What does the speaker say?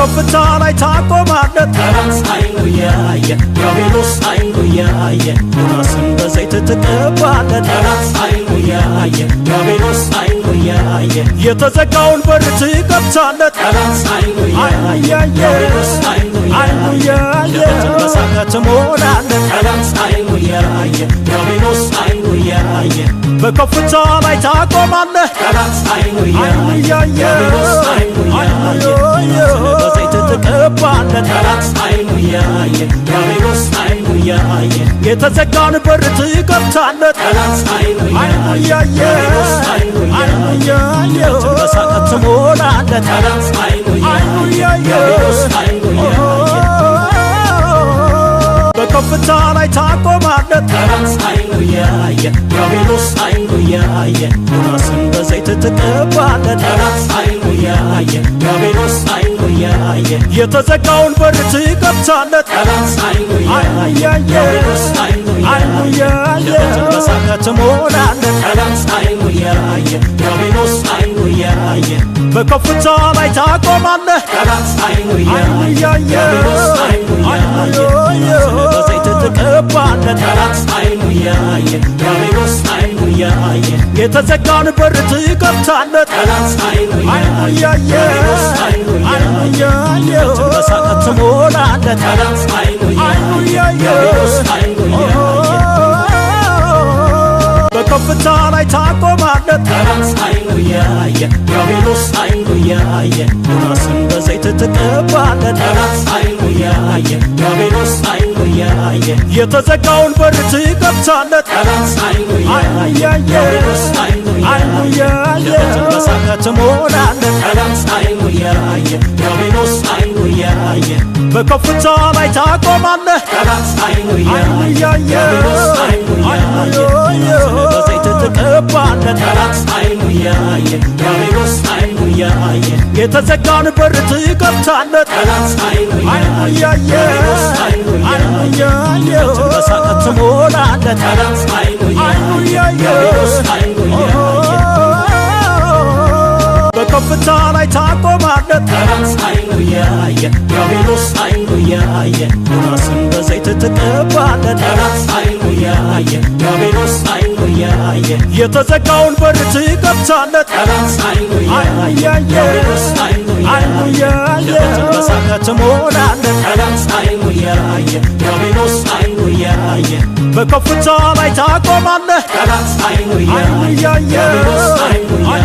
በከፍታ ላይ ታቆማለህ። ጠላት አይኑ እያየ፣ ዲያብሎስ አይኑ እያየ፣ ራስን በዘይት ትቀባለህ። ጠላት አይኑ እያየ፣ ዲያብሎስ አይኑ እያየ፣ የተዘጋውን በር ትከፍታለህ። ጠላት አይኑ እያየ፣ ዲያብሎስ አይኑ እያየ፣ ሕይወትን በሳቅ ትሞላለህ። ጠላት አይኑ እያየ፣ ዲያብሎስ አይኑ እያየ፣ በከፍታ ላይ ታቆማለህ። ጠላት አይኑ እያየ፣ ዲያብሎስ አይኑ እያየ፣ ራስን በዘይት ትቀባለህ። ጠላት አይኑ እያየ፣ ዲያብሎስ አይኑ እያየ፣ የተዘጋን በር ትከፍታለህ። ጠላት አይኑ እያየ፣ ዲያብሎስ አይኑ እያየ፣ ሕይወትን በሳቅ ትሞላለህ። ጠላት አይኑ እያየ፣ ዲያብሎስ አይኑ እያየ፣ በከፍታ ላይ ታቆማለህ። ጠላት አይኑ እያየ፣ ዲያብሎስ አይኑ እያየ፣ ራስን በዘይት ትቀባለህ። ጠላት አይኑ እያየ፣ ዲያብሎስ አይኑ እያየ፣ የተዘጋውን በር ትከፍታለህ። ጠላት አይኑ እያየ፣ ዲያብሎስ አይኑ እያየ፣ ሕይወትን በሳቅ ትሞላለህ። ጠላት አይኑ እያየ፣ ዲያብሎስ አይኑ እያየ፣ በከፍታ ላይ ታቆማለህ። ጠላት አይኑ እያየ፣ ዲያብሎስ አይኑ እያየ፣ ራስን በዘይት ትቀባለህ። ጠላት አይኑ እያየ፣ ዲያብሎስ አይኑ እያየ፣ የተዘጋን በር ትከፍታለህ። ጠላት አይኑ እያየ፣ ዲያብሎስ አይኑ እያየ፣ ሕይወትን በሳቅ ትሞላለህ። ጠላት አይኑ እያየ፣ ዲያብሎስ አይኑ እያየ፣ በከፍታ ላይ ታቆማለህ። ጠላት አይኑ እያየ፣ ዲያብሎስ አይኑ እያየ፣ ራስን በዘይት ትቀባለህ። ጠላት አይኑ እያየ፣ ዲያብሎስ አይኑ እያየ፣ የተዘጋውን በር ትከፍታለህ። ጠላት አይኑ እያየ፣ ዲያብሎስ አይኑ እያየ፣ ሕይወትን በሳቅ ትሞላለህ። ጠላት አይኑ እያየ፣ ዲያብሎስ አይኑ እያየ፣ በከፍታ ላይ ታቆማለህ። ጠላት አይኑ እያየ፣ ዲያብሎስ አይኑ እያየ፣ ራስን በዘይት ትቀባለህ። ጠላት አይኑ እያየ፣ ዲያብሎስ አይኑ እያየ፣ የተዘጋን በር ትከፍታለህ። ጠላት አይኑ እያየ፣ ዲያብሎስ አይኑ እያየ፣ ሕይወትን በሳቅ ትሞላለህ። ጠላት አይኑ እያየ፣ ዲያብሎስ አይኑ እያየ፣ በከፍታ ላይ ታቆማለህ። ጠላት አይኑ እያየ፣ ዲያብሎስ አይኑ እያየ፣ ራስን በዘይት ትቀባለህ። ጠላት አይኑ እያየ፣ ዲያብሎስ አይኑ እያየ፣ የተዘጋውን በር ትከፍታለህ። ጠላት አይኑ እያየ፣ ዲያብሎስ አይኑ እያየ፣ ሕይወትን በሳቅ ትሞላለህ። ጠላት አይኑ እያየ፣ ዲያብሎስ አይኑ እያየ፣ በከፍታ ላይ ታቆማለህ። ጠላት አይኑ እያየ፣ ዲያብሎስ አይኑ እያየ።